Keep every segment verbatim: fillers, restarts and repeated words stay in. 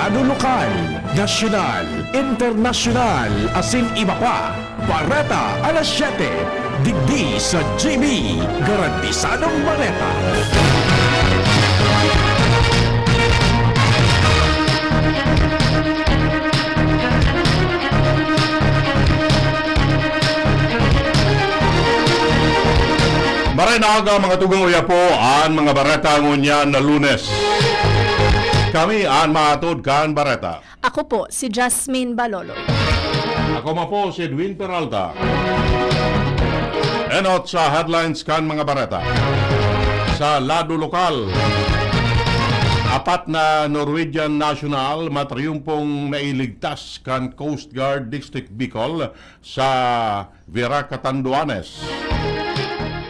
Lokal, nasyonal, internasyonal, asin iba pa. Bareta alas siyete, digdi sa G B, garantisadong bareta. Maray na aga, mga tugang, uya po an mga bareta ngunyan na Lunes. Kami an mahatod kan bareta. Ako po si Jasmine Balolo. Ako man po si Edwin Peralta. Enot sa headlines kan mga bareta. Sa lado lokal, apat na Norwegian national matriyumpong nailigtas kan Coast Guard District Bicol sa Vera Catanduanes.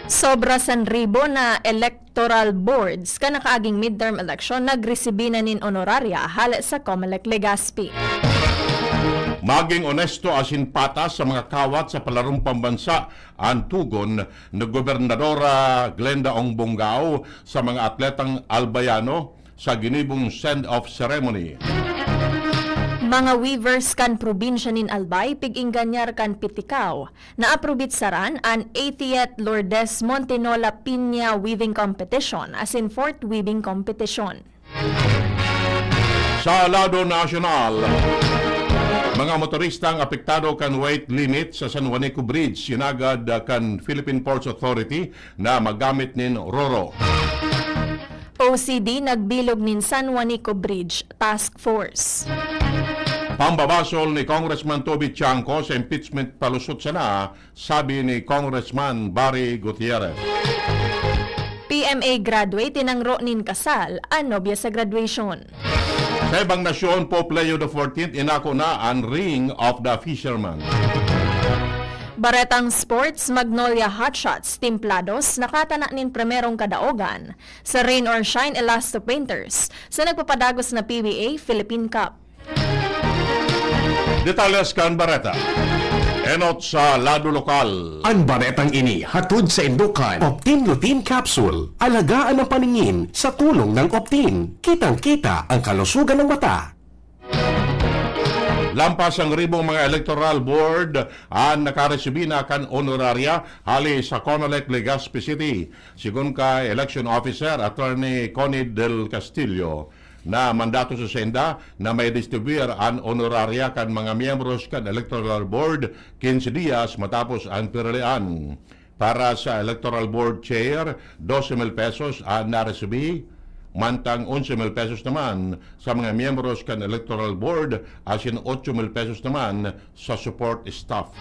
Sobra san ribo na electoral boards kan nakaaging midterm election nagresibi na nin honoraria hale sa Comelec Legazpi. Maging onesto asin patas sa mga kawat sa palarong pambansa an tugon ni Gobernadora Glenda Ong Bongao sa mga atletang Albayano sa ginibong send-off ceremony. Mga weavers kan probinsya nin Albay pig-ingganyar kan pitikaw. Naaprobitsaran an eightieth Lourdes Montinola Piña Weaving Competition asin Fourth Weaving Competition. Sa lado nasyonal, mga motoristang apektado kan weight limit sa San Juanico Bridge, sinagad kan Philippine Ports Authority na maggamit nin Roro. O C D nagbilog nin San Juanico Bridge Task Force. Pambabasol ni Congressman Toby Tiangco sa impeachment palusot sana, sabi ni Congressman Barry Gutierrez. P M A graduate tinangro nin kasal an nobya sa graduation. Sa ibang nasyon, Pope Leo the fourteenth inako na an Ring of the Fisherman. Baretang sports, Magnolia Hotshots Timplados nakatana nin primerong kadaogan sa Rain or Shine Elasto Painters sa nagpapadagos na P B A Philippine Cup. Detalles kan bareta. Enot sa lado lokal. An baretang ini hatod saindo kan Optin Lutein Capsule. Alagaan ang paningin sa tulong ng Optin. Kitang-kita ang kalusugan ng mata. Lampas ang ribong mga electoral board an nakaresibi na kan honoraria hali sa Comelec Legazpi City. Sigon ka election officer, Attorney Connie Del Castillo, na mandato sa senda na may distribuir an honoraria kan mga miyembros kan electoral board quince dias matapos an piralian. Para sa electoral board chair, doce mil pesos an naresibi, mantang onse mil pesos naman sa mga miyembros kan electoral board asin ocho mil pesos naman sa support staff.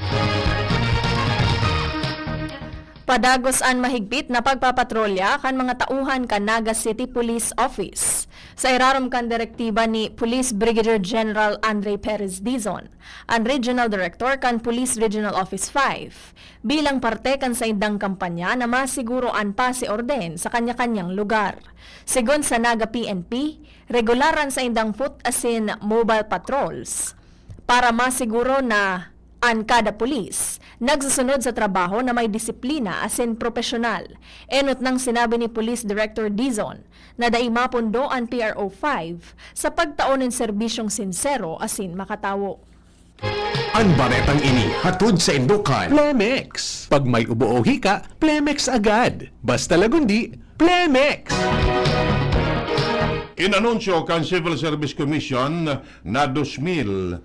Padagos an mahigpit na pagpapatrolya kan mga tauhan kan Naga City Police Office. Sa irarom kan direktiba ni Police Brigadier General Andre Perez Dizon, an Regional Director kan Police Regional Office five, bilang parte kan saindang kampanya na masiguro an pasi-orden sa kanya-kanyang lugar. Sigon sa Naga P N P, regular an saindang foot asin mobile patrols para masiguro na an kada pulis nagsusunod sa trabaho na may disiplina asin propesyonal. Enot nang sinabi ni Police Director Dizon na dai mapundo an P R O five sa pagtao nin serbisyong sinsero asin makatawo. An baretang ini hatod saindo kan Plemex. Pag may ubo o hika, Plemex agad. Basta Lagundi, Plemex! Inanunsyo kan Civil Service Commission na dos mil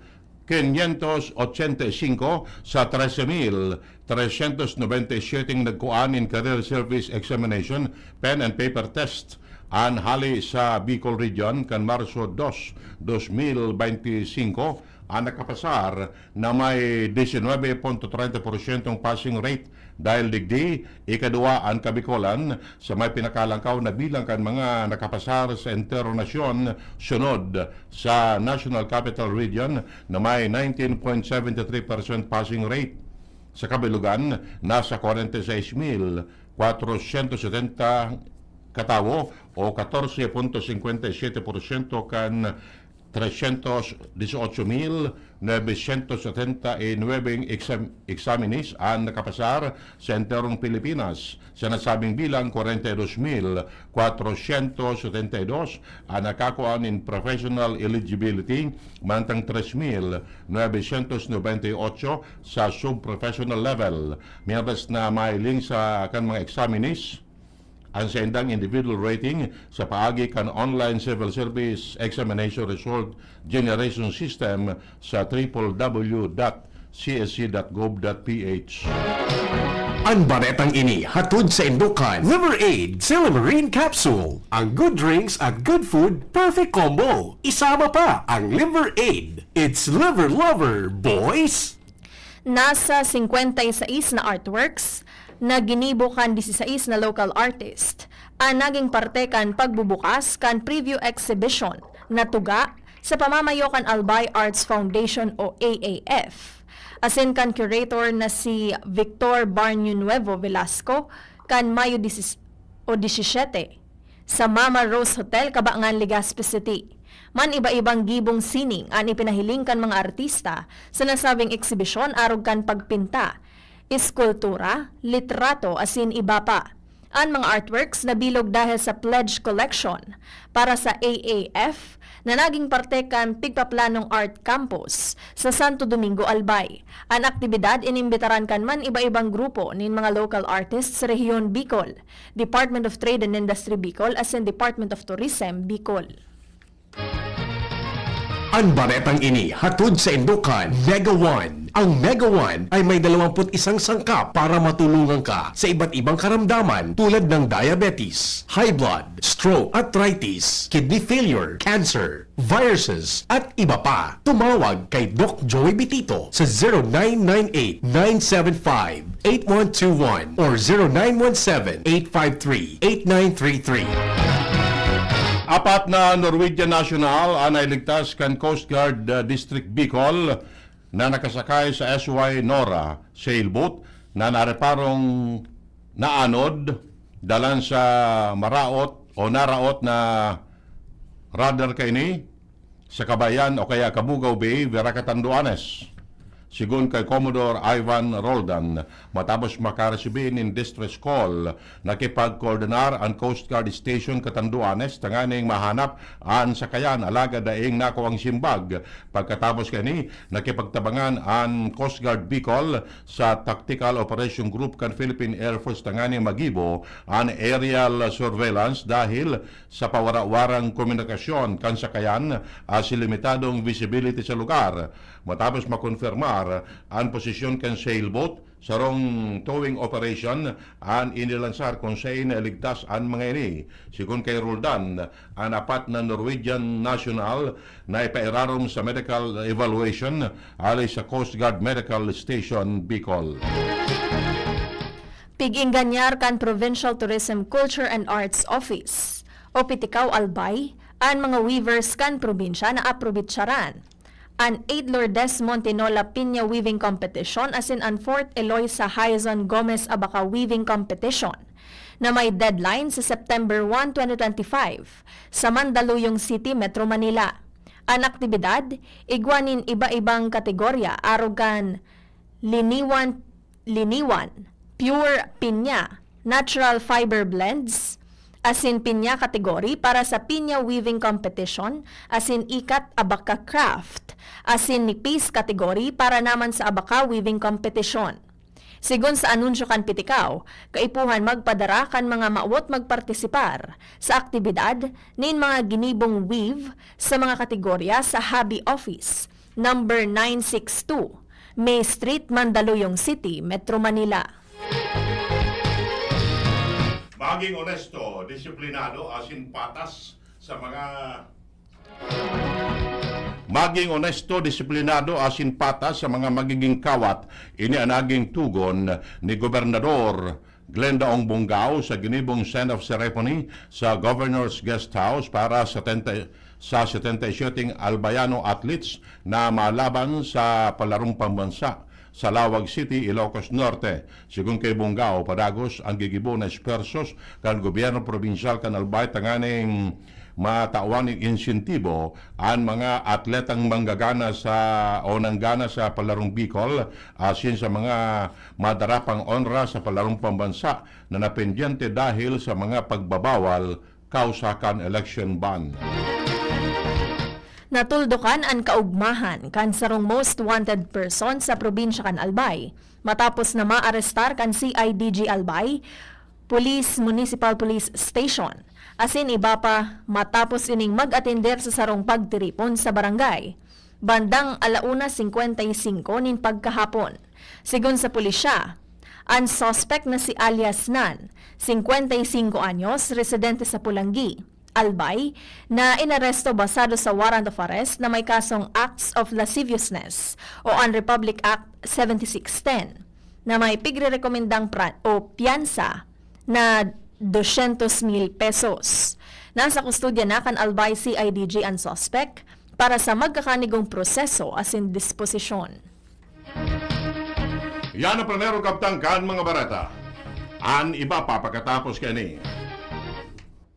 quinientos ochenta y cinco sa trese mil trescientos noventa y siete nagkua nin Career Service Examination, Pen and Paper Test, an hali sa Bicol Region kan Marso dos, dos mil benti singko, an nakapasar na may diesinuebe punto trenta porsyentong passing rate. Dahil digdi, ikaduwa an Kabicolan sa may pinakalangkaw na bilang kan mga nakapasar sa entero nasyon, sunod sa National Capital Region na may nineteen point seven three percent passing rate. Sa kabilugan, nasa kwarenta y seis mil kwatrosyentos setenta katawo o katorse punto singkwenta y siyete porsyento kan trescientos dieciocho mil novecientos setenta y nueve exam-, examinees an nakapasar sa enterong Pilipinas. Sa nasabing bilang, kwarenta y dos mil kwatrocientos setenta y dos an nakakua nin professional eligibility, mantang tres mil novecientos noventa y ocho sa sub-professional level. Mientras na mahiling sa kan mga examinees, ang saindang individual rating sa paagi kan Online Civil Service Examination Result Generation System sa triple w dot c s c dot gov dot p h. Ang baretang ini hatod sa indokan Liver Aid Silymarin Capsule. Ang good drinks at good food, perfect combo. Isama pa ang Liver Aid. It's Liver Lover, boys! Nasa singkwenta y seis na artworks na ginibo kan disisais na local artist an naging parte kan pagbubukas kan preview exhibition na tuga sa pamamayo kan Albay Arts Foundation o A A F, asin kan curator na si Victor Barnio Nuevo Velasco kan Mayo disis o disisiyete sa Mama Rose Hotel, Cabangan, Legazpi City. Man iba-ibang gibong sining an ipinahiling kan mga artista sa nasabing eksibisyon, arog kan pagpinta, eskultura, litrato asin iba pa. An mga artworks nabilog dahil sa pledge collection para sa A A F na naging parte kan Pigpaplanong Art Campus sa Santo Domingo, Albay. An aktibidad inimbitaran kan man iba-ibang grupo nin mga local artists sa Rehiyon Bicol, Department of Trade and Industry Bicol asin Department of Tourism Bicol. Ang baretang ini hatod sa indokan Mega One. Ang Mega One ay may dalawampu't isang sangkap para matulungan ka sa iba't ibang karamdaman tulad ng diabetes, high blood, stroke, arthritis, kidney failure, cancer, viruses, at iba pa. Tumawag kay Doc Joey Bitito sa zero nine nine eight, nine seven five, eight one two one or zero nine one seven, eight five three, eight nine three three. Apat na Norwegian national an nailigtas kan Coast Guard, uh, District Bicol na nakasakay sa S Y Nora sailboat na nareparong naanod dalan sa maraot o naraot na radar kaini sa Kabayan o kaya Cabugao Bay, Virac, Catanduanes. Sigon kay Commodore Ivan Roldan, matapos makaresibi nin distress call, nakipagkoordinar an Coast Guard Station Catanduanes tanganing mahanap an sakayan, alagad daing nakuang simbag. Pagkatapos kaini, nakipagtabangan an Coast Guard Bicol sa Tactical Operation Group kan Philippine Air Force tanganing magibo an aerial surveillance dahil sa pawara-warang komunikasyon kan sakayan asin limitadong visibility sa lugar. Matapos makonfirmar an posisyon kan sailboat, sarong towing operation an inilansar kun saen nailigtas an mga ini. Sigon kay Roldan, an apat na Norwegian national na ipairarom sa medical evaluation hali sa Coast Guard Medical Station, Bicol. Pig-ingganyar kan Provincial Tourism, Culture and Arts Office o Piticao, Albay, an mga weavers kan probinsya na aprobitsaran an eight Lourdes Montinola Piña Weaving Competition asin an fourth Eloisa Hyson Gomez Abaca Weaving Competition na may deadline sa September one, twenty twenty-five, sa Mandaluyong City, Metro Manila. An aktibidad igwa nin iba-ibang kategorya, arog kan liniwan, liniwan, pure pinya, natural fiber blends, asin pinya category para sa pinya weaving competition, asin ikat abaca craft, asin nipis category para naman sa abaca weaving competition. Sigon sa anunsyo kan Piticao, kaipuhan magpadara kan mga mawot magpartisipar sa aktibidad nin mga ginibong weave sa mga kategorya sa Hobby Office, number nine six two, May Street, Mandaluyong City, Metro Manila. Maging onesto, disiplinado, asin patas sa mga Maging onesto, disiplinado, asin patas sa mga magiging kawat. Ini an naging tugon ni Gobernador Glenda Ong Bongao sa ginibong send-off ceremony sa Governor's Guest House para sa setenta, sa setenta y siyete Albayano athletes na malaban sa palarong pambansa sa Laoag City, Ilocos Norte. Sigon kay Bongao, padagos ang gigibo na esfuerzos kan gobyerno probinsyal kan Albay tanganing matawan nin insentibo an mga atletang manggagana sa o nanggana sa Palarong Bicol, asin sa mga madarapang onra sa Palarong Pambansa na napendyente dahil sa mga pagbabawal kausa kan election ban. Natuldukan an kaugmahan kan sarong most wanted person sa probinsya kan Albay, matapos na maarestar kan C I D G Albay Police Municipal Police Station, asin iba pa matapos ining mag-atender sa sarong pagtiripon sa barangay, bandang ala una singkwenta y singko nin pagkahapon. Sigon sa pulisya, an suspek na si alias Nan, singkwenta y singko anyos, residente sa Pulanggi, Albay, na inaresto basado sa warrant of arrest na may kasong acts of lasciviousness o an Republic Act seventy-six ten, na may pigrerekomendang pra- o piyansa na dosyentos mil pesos. Nasa kustodya na kan Albay C I D G an suspek para sa magkakanigong proseso asin disposisyon. Yan ang primerong kabtang kan mga bareta. An iba pa pagkatapos kaini.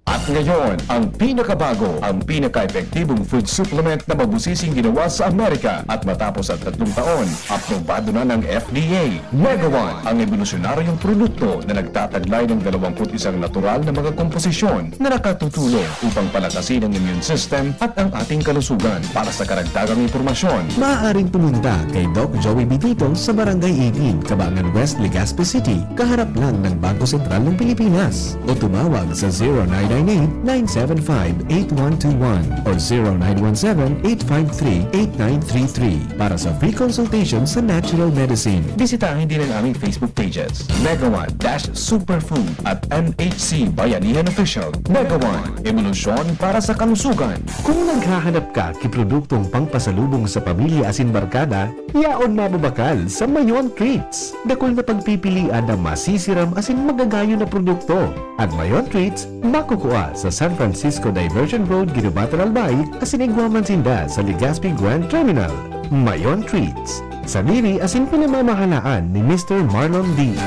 At ngayon, ang pinakabago, ang pinaka-epektibong food supplement na mabusising ginawa sa Amerika. At matapos ang tatlong taon, aprobado na ng F D A. Mega One, ang ebolusyonaryong produkto na nagtataglay ng dalawampu't isang natural na mga komposisyon na nakatutulong upang palakasin ang immune system at ang ating kalusugan. Para sa karagdagang impormasyon, maaaring pumunta kay Doc Joey Bitito sa Barangay eighteen, Kabangan West, Legazpi City, kaharap lang ng Bangko Sentral ng Pilipinas. O tumawag sa zero nine nine eight, nine seven five, eight one two one or zero nine one seven, eight five three, eight nine three three para sa free consultation sa natural medicine. Bisitahin din ang aming Facebook pages, Mega One dash Superfood at M H C Bayanihan Official. Mega One, ebolusyon para sa kalusugan. Kung naghahanap ka ki produktong pangpasalubong sa pamilya asin barkada, yaon mababakal sa Mayon Treats. Dakul na pagpipilian na masisiram asin magagayon na produkto. An Mayon Treats makukua sa San Francisco Diversion Road, Guinobatan, Albay, asin igwa man sinda sa Legazpi Grand Terminal. Mayon Treats, sadiri asin pinamamahalaan ni Mister Marlon D.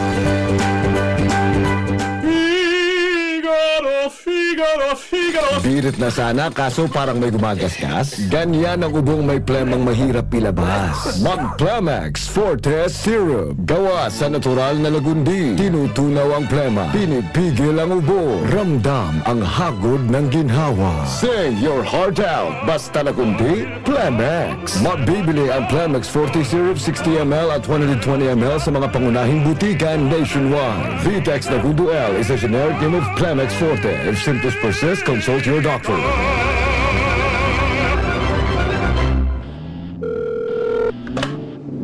Figaro, Figaro, Figaro. Birit na sana, kaso parang may gumagasgas. Ganyan ang ubong may plemang mahirap ilabas. Mag Plemex Forte Syrup. Gawa sa natural na lagundi. Tinutunaw ang plema. Pinipigil ang ubo. Ramdam ang hagod ng ginhawa. Sing your heart out. Basta lagundi, Plemex. Mabibili ang Plemex Forte Syrup sixty M L at one hundred twenty M L sa mga pangunahing butika nationwide. Vitex Lagundo L is a generic name of Plemex Forte. If symptoms persist, consult your doctor.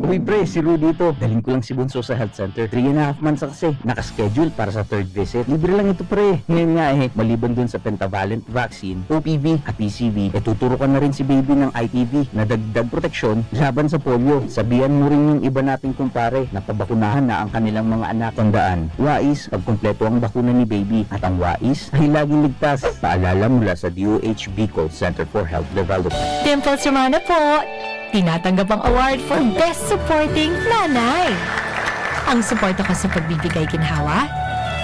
Uy, pre, si Rudy ito. Daling ko lang si Bunso sa health center. Three and a half months na kasi. Nakaschedule para sa third visit. Libre lang ito, pre. Ngayon nga eh, maliban dun sa pentavalent vaccine, O P V at P C V, eh, tuturukan na rin si baby ng I P V na dagdag proteksyon laban sa polio. Sabihan mo rin yung iba nating kumpare na pabakunahan na ang kanilang mga anak. Tandaan, wais pag kumpleto ang bakuna ni baby. At ang wais ay laging ligtas. Paalala mula sa D O H B Call Center for Health Development. Dimples Romana po! Tinatanggap ang award for Best Supporting Nanay. Ang suporta ko sa pagbibigay ginhawa,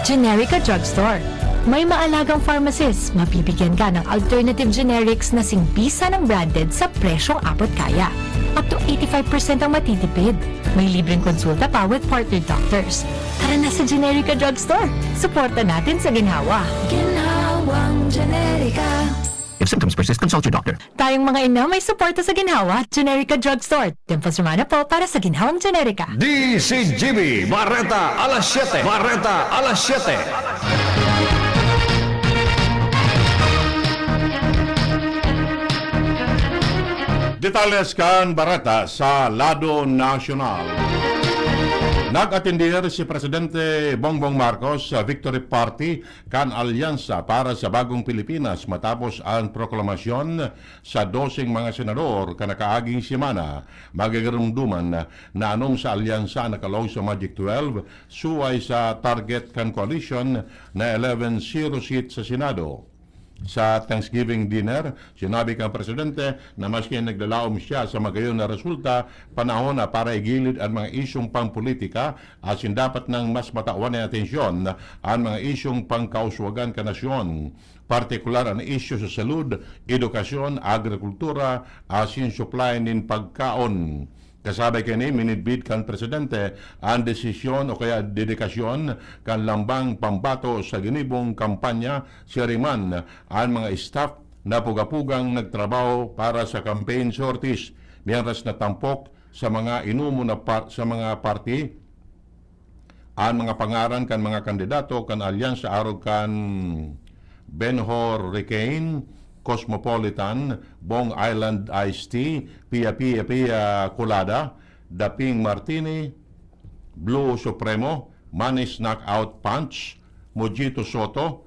Generica Drugstore. May maalagang pharmacist, mabibigyan ka ng alternative generics na singbisa ng branded sa presyong abot kaya. Up to eighty-five percent ang matitipid. May libreng konsulta pa with partner doctors. Tara na sa Generica Drugstore. Suporta natin sa ginhawa. Ginhawang Generica. If symptoms persist, consult your doctor. Tayong mga ina may suporta sa ginhawa, Generica Drugstore. Dimples Romana po para sa ginhawang Generica. D C G B, Bareta, alas siyete. Bareta, alas siyete. Detalles kan bareta sa lado nasyonal. Nag-atender si Presidente Bongbong Marcos sa Victory Party kan Alyansa para sa Bagong Pilipinas matapos an proklamasyon sa doseng mga senador kan nakaaging semana. Magigirumduman na anom sa alyansa nakalaog sa Magic twelve, suway sa target kan koalisyon na eleven zero seat sa Senado. Sa Thanksgiving dinner, sinabi kan presidente na maski naglalaom siya sa magayon na resulta, panahon na para igilid an mga isyung pampolitika asin dapat nang mas matawan nin atensyon an mga isyung pangkauswagan kan nasyon, partikular an isyu sa salud, edukasyon, agrikultura, asin supply nin pagkaon. Kasabay kaini, minidbid kan presidente an desisyon o kaya dedikasyon kan lambang pambato sa ginibong kampanya. Siring man an mga staff na puga-pugang nagtrabaho para sa campaign sorties, mientras na tampok sa mga inomon na par-, sa mga parti an mga pangaran kan mga kandidato kan alyansa arog kan Benhor Recain, Cosmopolitan, Bong Island Iced Tea, Pia Pia Pia Colada, Daping Martini, Blue Supremo, Manis Knockout Punch, Mojito Soto,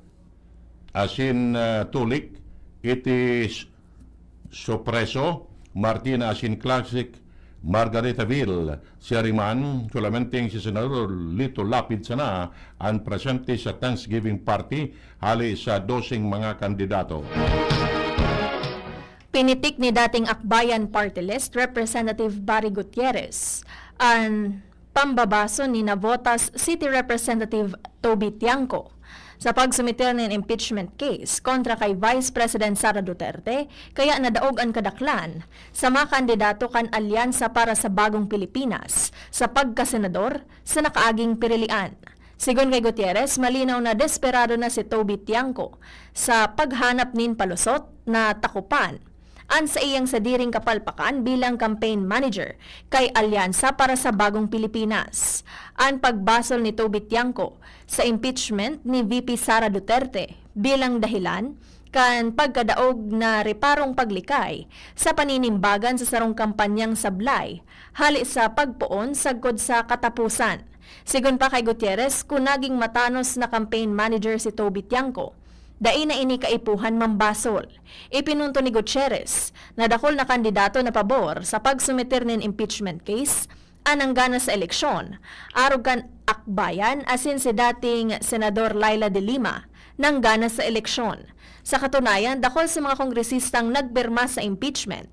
asin, ah, Tulik, Itis Sopreso, Martina asin Classic, Margaritaville. Siring man, solamente si Senador Lito Lapid sana an presente sa Thanksgiving party hale sa doseng mga kandidato. Pinitik ni dating Akbayan Party List Representative Barry Gutierrez an pambabaso ni Navotas City Representative Toby Tiangco sa pagsumiter nin impeachment case kontra kay Vice President Sara Duterte, kaya nadaog an kadaklan sa mga kandidato kan Alyansa para sa Bagong Pilipinas sa pagkasenador sa nakaaging pirilian. Sigon kay Gutierrez, malinaw na desperado na si Toby Tiangco sa paghanap nin palusot na takopan an saiyang sadiring kapalpakan bilang campaign manager kay Alyansa para sa Bagong Pilipinas. An pagbasol ni Toby Tiangco sa impeachment ni V P Sara Duterte bilang dahilan kan pagkadaog na reparong paglikay sa paninimbagan sa sarong kampanyang sablay hale sa pagpoon sagkod sa kataposan. Sigon pa kay Gutierrez, kun naging matanos na campaign manager si Toby Tiangco, dai na ini kaipuhan mambasol. Ipinunto ni Gutierrez na dakul na kandidato na pabor sa pagsumiter nin impeachment case an nanggana sa eleksyon, arog kan Akbayan asin si dating Senador Leila de Lima nanggana sa eleksyon. Sa katunayan, dakul sa mga kongresistang nagpirma sa impeachment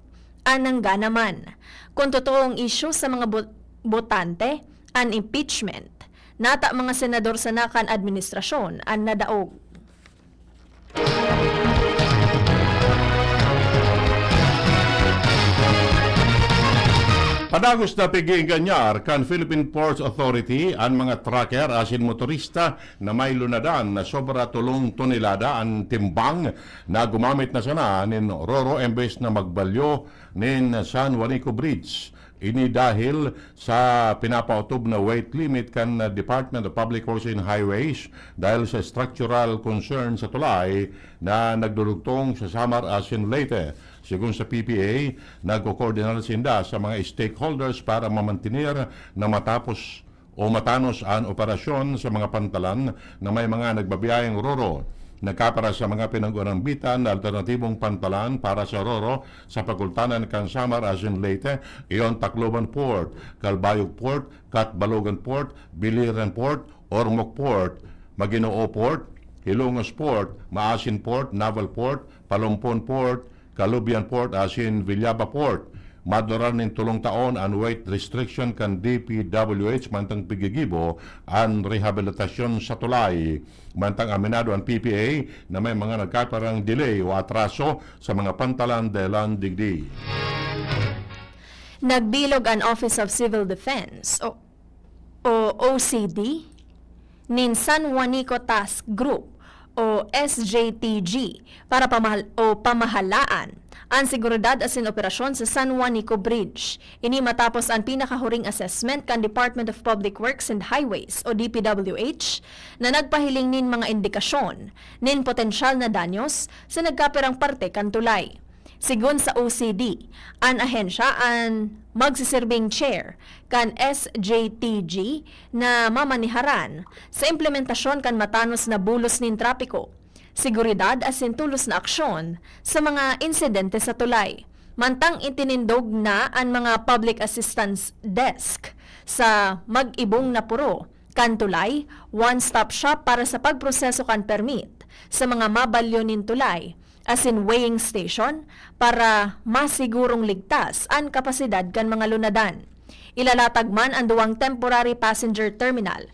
an nanggana man. Kun totoong isyu sa mga bot-, botante an impeachment, nata mga senador sana kan administrasyon an nadaog. Padagos na pig-iinganyar kan Philippine Ports Authority an mga trucker asin motorista na may lunadan na sobra tolong tonelada an timbang na gumamit na sana nin roro embes na magbalyo nin San Juanico Bridge. Ini dahil sa pinapaotob na weight limit kan Department of Public Works and Highways dahil sa structural concern sa tulay na nagdudugtong sa Samar asin Leyte. Sigon sa P P A, nagkokoordinar sinda sa mga stakeholders para mamantener na matapos o matanos an operasyon sa mga pantalan na may mga nagbabiyayeng roro. Nagkapara sa mga pinag-unambitan na alternatibong pantalan para sa roro sa pagultanan kan Samar asin Leyte, iyon Tacloban Port, Calbayog Port, Catbalogan Port, Biliran Port, Ormoc Port, Maguinoo Port, Hilongos Port, Maasin Port, Naval Port, Palompon Port, Calubian Port asin Villaba Port. Madurar nin tolong taon an weight restriction kan D P W H mantang pigigibo an rehabilitasyon sa tulay. Mantang aminado an P P A na may mga nagkaparang delay o atraso sa mga pantalan dahelan digdi. Nagbilog an Office of Civil Defense o o O C D, nin San Juanico Task Group o S J T G para pamahal-, o pamahalaan an seguridad asin operasyon sa San Juanico Bridge. Ini matapos an pinakahuring assessment kan Department of Public Works and Highways o D P W H na nagpahiling nin mga indikasyon nin potensyal na danyos sa nagkapirang parte kan tulay. Sigon sa O C D, an ahensya an magsiserbing chair kan S J T G na mamaniharan sa implementasyon kan matanos na bulos nin trapiko, seguridad asin tolos na aksyon sa mga insidente sa tulay. Mantang itinindog na an mga public assistance desk sa mag-ibong na poro kan tulay, one-stop shop para sa pagproseso kan permit, sa mga mabalyo nin tulay asin weighing station para masigurong ligtas an kapasidad kan mga lunadan. Ilalatag man an duwang temporary passenger terminal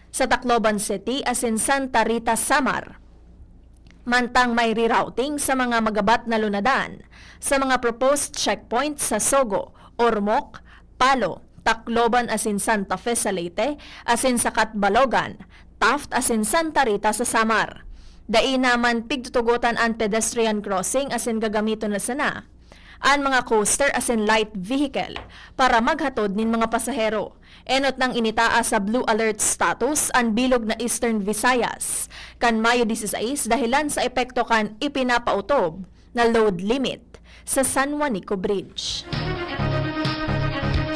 sa Tacloban City asin Santa Rita, Samar. Mantang may rerouting sa mga magabat na lunadan sa mga proposed checkpoint sa Sogo, Ormoc, Palo, Tacloban asin Santa Fe sa Leyte, asin sa Catbalogan, Taft asin Santa Rita sa Samar. Dai naman pigtutugotan an pedestrian crossing asin gagamiton na sana an mga coaster asin light vehicle para maghatod nin mga pasahero. Enot nang initaas sa blue alert status an bilog na Eastern Visayas kan Mayo dieciséis dahelan sa epekto kan ipinapautob na load limit sa San Juanico Bridge.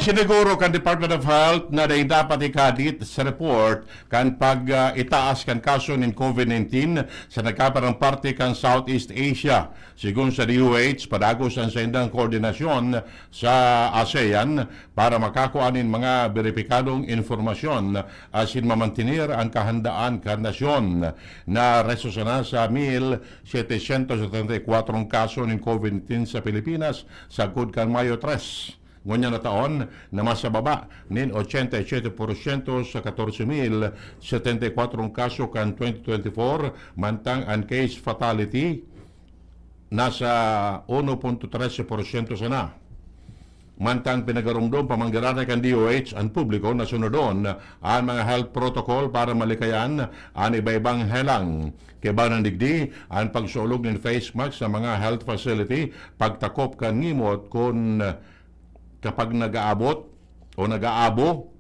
Siniguro kan Department of Health na dai dapat ikadit sa report kan pag, ah, itaas kan kaso nin COVID nineteen sa nagkapirang parte kan Southeast Asia. Sigon sa D O H, padagos an saindang koordinasyon sa ASEAN para makakua nin mga beripikadong impormasyon asin mamantener an kahandaan kan nasyon. Nareso sana sa mil setecientos setenta y cuatro kaso nin COVID nineteen sa Pilipinas sagkod kan Mayo tres. Ngunyan na taon na mas sa baba nin ochenta y siete porsyento sa catorce mil setenta y cuatro kaso kan twenty twenty-four, mantang an case fatality nasa uno punto trese porsyento sana. Mantang pinagaromdom pa man giraray kan D O H an publiko na sunodon an mga health protocol para malikayan an iba-ibang helang. Kaiba na digdi, an pagsulog nin face mask sa mga health facility, pagtakop kan ngimot kun kapag nag-aabot o nag-aabo,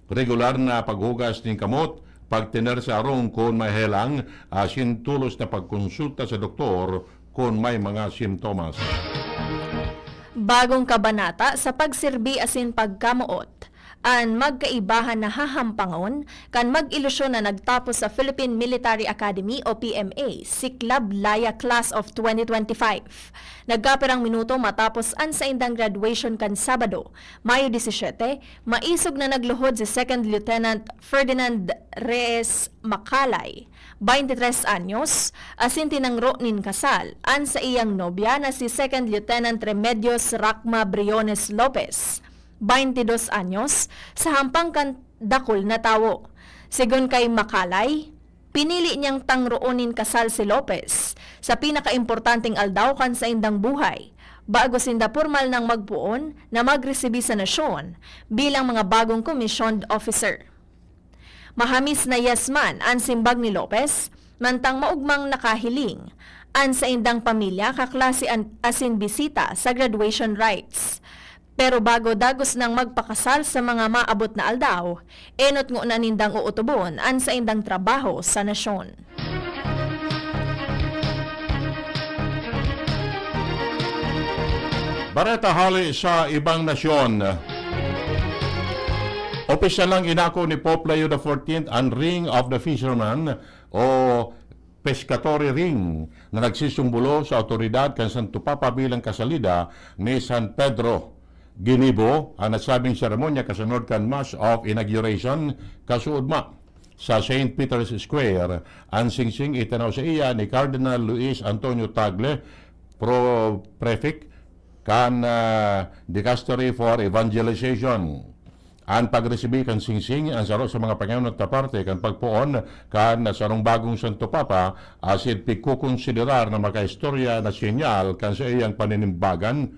regular na paghugas nin kamot, pagtener sa arong kun may helang, asin tolos na pagkonsulta sa doktor kun may mga simptomas. Bagong kabanata sa pagserbi asin pagkamoot. An magkaibahan na hahampangon kan mag-ilusyon na nagtapos sa Philippine Military Academy o P M A, Siklab Laya Class of twenty twenty-five. Nagkapirang minuto matapos an saindang graduation kan Sabado, Mayo diecisiete, maisog na nagluhod si Second Lieutenant Ferdinand Reyes Macalay, twenty-tres anyos, asin tinangro nin kasal an saiyang nobya na si Second Lieutenant Remedios Racma Briones Lopez, twenty-dos anyos, sa hampang kan dakul na tawo. Sigon kay Macalay, pinili niyang tangroon nin kasal si Lopez sa pinakaimportanteng aldaw kan saindang buhay, bago sinda pormal nang magpoon na magresibi sa nasyon bilang mga bagong commissioned officer. Mahamis na yes man an simbag ni Lopez, mantang maogmang nakahiling an saindang pamilya, kaklase an, asin bisita sa graduation rites. Pero bago dagos nang magpakasal sa mga maabot na aldaw, enot ngona nindang uutubon an saindang trabaho sa nasyon. Bareta hale sa ibang nasyon. Opisyal nang inako ni Pope Leo the fourteenth an Ring of the Fisherman o Pescatory Ring na nagsisimbolo sa awtoridad kan Santo Papa bilang kasalida ni San Pedro. Ginibo an nasabing seremonya kasunod kan Mass of Inauguration kasuodma sa Saint Peter's Square. An singsing itinaw saiya ni Cardinal Luis Antonio Tagle, Pro-Prefect kan, ah, Dicastery for Evangelization. An pagresibi kan singsing an saro sa mga pangenot na parte kan pagpoon kan sarong bagong Santo Papa, asin pigkokonsiderar na makaistorya na senyal kan saiyang paninimbagan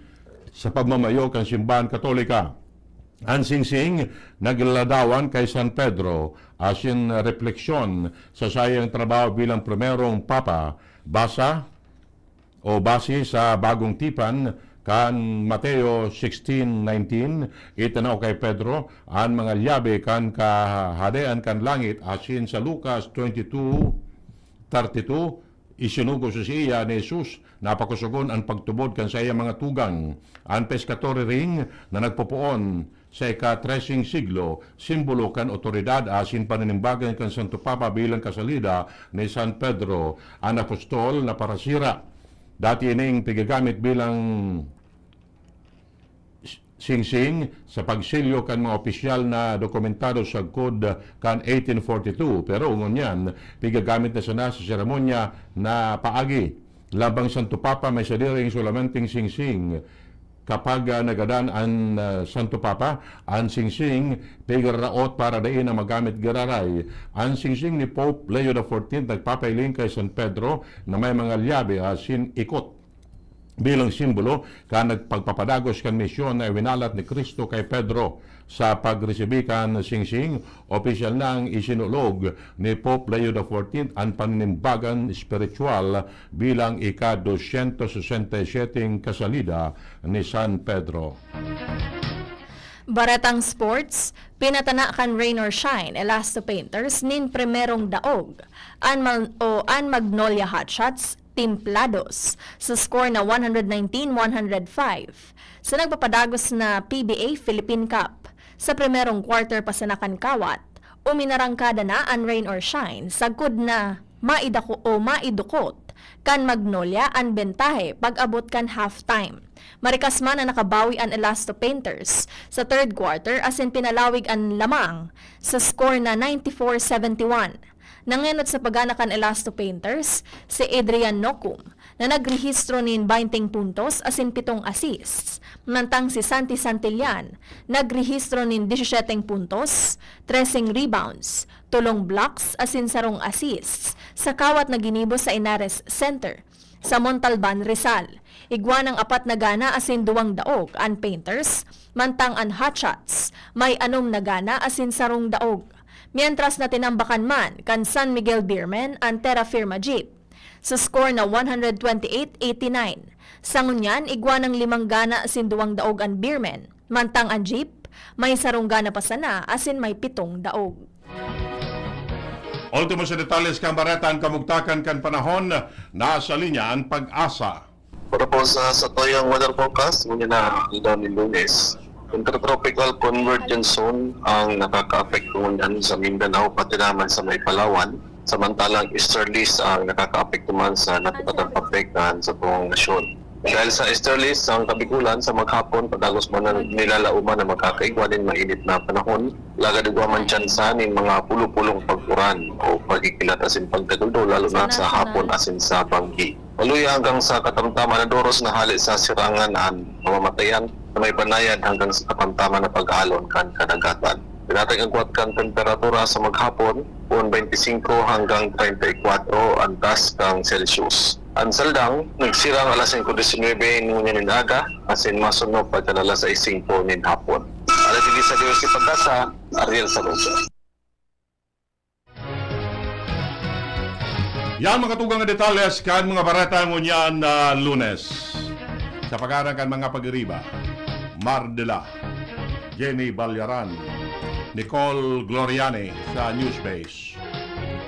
sa pagmamayo kan Simbahan Katolika. An singsing nagladawan kay San Pedro asin refleksyon sa saiyang trabaho bilang primerong Papa, basa o base sa bagong tipan kan Mateo sixteen nineteen, itinaw kay Pedro an mga lyabe kan Kahadean kan langit, asin sa Lucas twenty-two thirty-two, isinugo sa saiya ni Jesus na pakosogon an pagtubod kan saiyang mga tugang. An Pescatory Ring na nagpopoon sa ika-treseng siglo, simbolo kan awtoridad asin paninimbagan kan Santo Papa bilang kasalida ni San Pedro, an apostol na parasira. Dati ining pigagamit bilang Singsing sa pagsilyo kan mga opisyal na dokumentado sagkod kan eighteen forty-two, pero ngunyan pigagamit na sana sa seremonya na paagi. Labang Santo Papa, may sadiring sulamenteng singsing. Kapag, ah, nagadan an, ah, Santo Papa, an singsing pigaraot para dai na magamit giraray. An singsing ni Pope Leo the fourteenth nagpapailing kay San Pedro na may mga lyabe asin ikot bilang simbolo kan nagpagpapadagos kan misyon na iwinalat ni Cristo kay Pedro. Sa pagresibi kan singsing, opisyal nang isinulog ni Pope Leo the fourteenth an panimbagan espiritual bilang ika-dosyentos sesenta y siyete kasalida ni San Pedro. Baretang sports, pinatana kan Rain or Shine, Elasto Painters, nin primerong daog, an, Mal- o an Magnolia Hotshots, Timplados, sa score na one hundred nineteen one hundred five. Sa nagpapadagos na P B A Philippine Cup, sa primerong quarter pa sana kan kawat, uminarangkada na an Rain or Shine, sagkod na maidako o maidukot kan Magnolia an bentahe pag-abot kan halftime. Marikas man na nakabawi an Elasto Painters sa third quarter asin pinalawig an lamang sa score na ninety-four seventy-one. Nangenot sa pagana kan Elasto Painters si Adrian Nocum na nagrehistro nin baynte puntos asin pitong assists, mantang si Santi Santillan nagrehistro nin disisiyete puntos, treseng rebounds, tolong blocks asin sarong assists sa kawat na ginibo sa Henares Center sa Montalban, Rizal. Igwa nang apat na gana asin duwang daog an Painters, mantang an Hotshots may anom na gana asin sarong daog. Mientras na tinambakan man kan San Miguel Beermen an Terra Firma Jeep sa score na one hundred twenty-eight eighty-nine. Sa ngunyan, igwa nang limang gana asin duwang daog an Beermen, mantang an Jeep may sarong gana pa sana asin may pitong daog. Ultimo sa detalles kan bareta, an kamugtakan kan panahon, nasa linya an PAGASA. Para po sa satuyang weather forecast, ngunyan na aldaw ni Lunes, Intertropical Convergence Zone ang nakakaapekto ngunyan sa Mindanao, pati naman sa may Palawan, samantalang easterlies ang nakakaapekto man sa natupad ang pagpektahan sa buong nasyon. Dahil sa easterlies, ang Kabikulan sa maghapon, padagos man ang nilalauman na makakaigwa nin mainit na panahon, lagad igwa man tsansa nin mga pulo-pulong pag-uran o pagkikilat asin pagdaguldo, lalo na sa hapon asin sa banggi. Maluya hanggang sa katamtaman na doros na hale sa sirangan an mamamatayan na may banayad hanggang sa katamtaman na pag-alon kan kadagatan. Pinatay ang agwat kan temperatura sa maghapon, poon twenty-five hanggang treinta y cuatro antas kan Celsius. An Saldang, nagsirang alas singko disinwebe ngunyan nin aga, asin masunop pagkan alas sais singko nin hapon. Alas digdi sa Dios si Pagkasa, Ariel Salonga. Yan mga tugang na detalles kan mga bareta ngunyan na Lunes. Sa pagkaran kan mga pag-iriba, Mar de la, Jenny Balyaran, Nicole Gloriani sa Newsbase.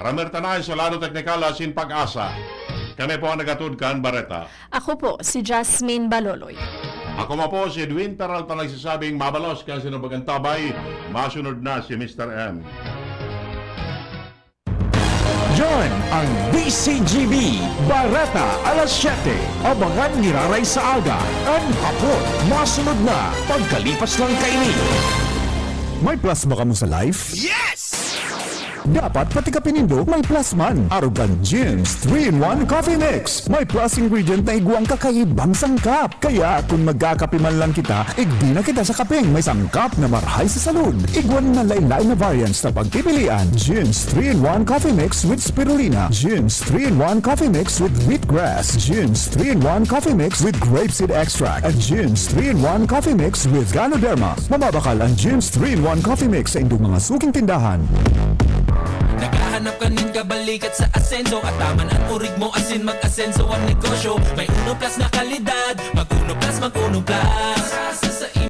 Ramer Tanay sa lado teknikal asin PAGASA. Kami po ang nagatod kan bareta. Ako po si Jasmine Baloloy. Ako man po si Edwin Peralta nagsasabing mabalos kan sinubag an tabay, masunod na si Mister M. Yan ang D C G B Bareta alas siyete. Abangan giraray sa aga, an hapon, masunod na pagkalipas lang kaini. May plasma kamo sa life? Yes! Dapat pati kape nindo may plus man. Arog kan Jim's three-in-one Coffee Mix. May plus ingredient na igwang kakaibang sangkap. Kaya kun magkakape man lang kita, igbi na kita sa kapeng may sangkap na marhay sa salud. Igwa na lain-lain na variants na pagpipilian. Jim's three-in-one Coffee Mix with Spirulina. Jim's three-in-one Coffee Mix with Wheatgrass. Jim's three-in-one Coffee Mix with Grapeseed Extract. At Jim's three-in-one Coffee Mix with Ganoderma. Mababakal ang Jim's three-in-one Coffee Mix sa indong mga suking tindahan. Naghahanap ka nin kabalikat sa asenso, at taman an urig mo asin mag-asenso ang negosyo. May Uno Plus na kalidad, mag Uno Plus, mag Uno Plus.